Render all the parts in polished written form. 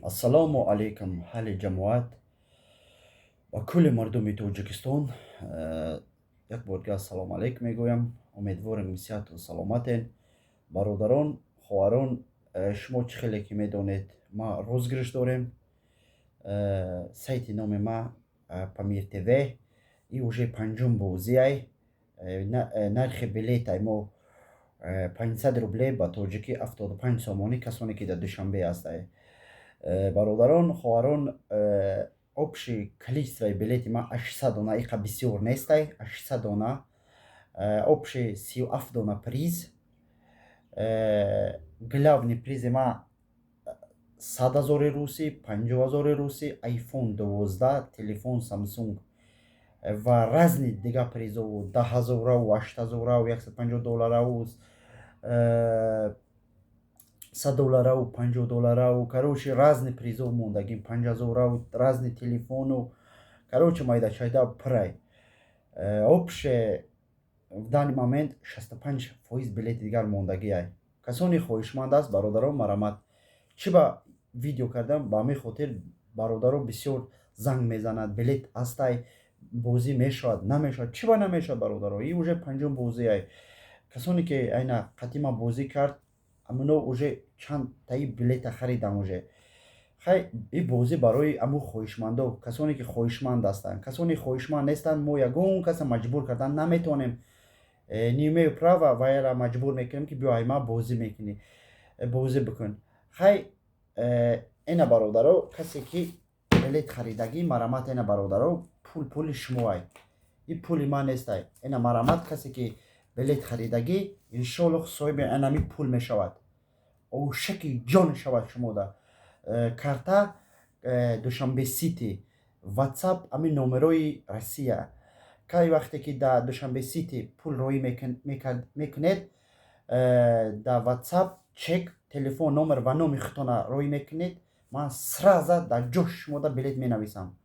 Ассалому алайкум, аҳли ҷамоат ва кулли мардуми Тоҷикистон. Як бор дига ассалому алайкум мегӯям. Умедворем, сиҳату саломатен. Бародарон, хоҳарон, шумо чӣ хеле ки медонед, ма розыгрыш дорем. Сайти номи ма Памир ТВ и уже панҷум бозиай. Нархи билетай мо 500 рубле, ба тоҷикӣ 75 сомонӣ. Касоне ки дар Душанбе ҳастай, бародарон, хоҳарон, общий количествои билети ман 800 дона, иқа бисёр нестай, 800 дона. Общий 37 дона приз. Главный призи ма 100 000-и русӣ, 50 000-и русӣ, Айфон 12, телефон Самсунг ва разни дига призову 10 000-аву, 8000-аву, 150 доллараву, 100 доллараву, 50 доллараву, короче, разни призов мондагим, 5000-аву, разни телефону, короче, майдачайда пурай. Общий в данный момент 65% билети дигар мондагиай. Касоне хоҳишманд аст, бародарон, марамат. Чӣ ба видео кардам? Ба ҳамин хотир, бародаро, бисёр занг мезанад: билет ҳастай, бозӣ мешавад, намешавад? Чӣ ба намешавад, бародаро? И уже панҷум бозиай. Касоне ки айна қатима бозӣ кард, амино уже чанд таи билета харидам уже. Хай, и бозӣ барои аму хоҳишмандо, касоне ки хоҳишманд ҳастанд. Касоне хоҳишманд нестанд, мо ягон каса маҷбур кардан наметавонем. Не имею права вайра маҷбур мекунем, ки биё, айма бозӣ мекунӣ, бозӣ бикун. Хай, ина, бародаро, касе ки билет харидагӣ, марамат. Ина, бародаро, пул пули шумоай, и пули ман нестай. Ина, марамат, касе ки билет харидагӣ, иншоаллоҳ, соҳиби анами пул мешавад, ошаки ҷон шавад шумода. Карта Душанбе Сити, Ватсап ҳамин номерои Россия. Кай вақте ки дар Душанбе Сити пул роӣ мекунед, дар Ватсап чек, телефон номер ва номи худтона роӣ мекунед, ман сразу дар ҷош шумода билет менависам.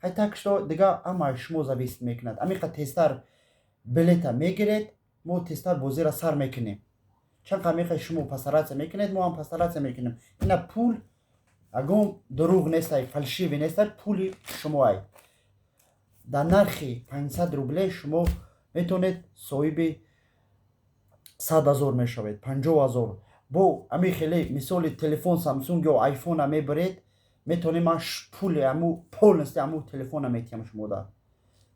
Хай, так что дига ҳама шумо зависит мекунад. Амиқа тезтар билета мегиред, мо тезтар бозиро сар мекунем. Чанд қамиқа шумо постараться мекунед, мо ҳам постараться мекунем. Ина пул ягон дурӯғ нестай, фальшивый нестай, пули шумоай. Дар нархи 500 рубле шумо метавонед соҳиби 100 000 мешавед, 50 000. Бо ҳамин хеле мисоли телефон Самсунг ё Айфона мебаред, метавонед, ман пули ҳаму полностью ҳаму телефона метиҳам шумода.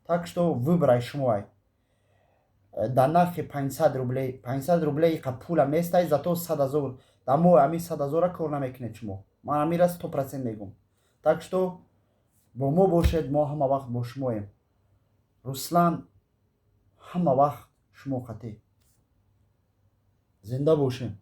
Так что выбор ай шумоай. Дар нархи 500 рубле, 500 рубле иқа пулам нестай, зато 100 000 дар моҳи ҳамин 100 000-а кор намекунед шумо. Ман ҳамира 100% мегӯм. Так что бо мо бошед, мо ҳама вақт бо шумоем. Руслан ҳама вақт шумо қатӣ. Зинда бошем.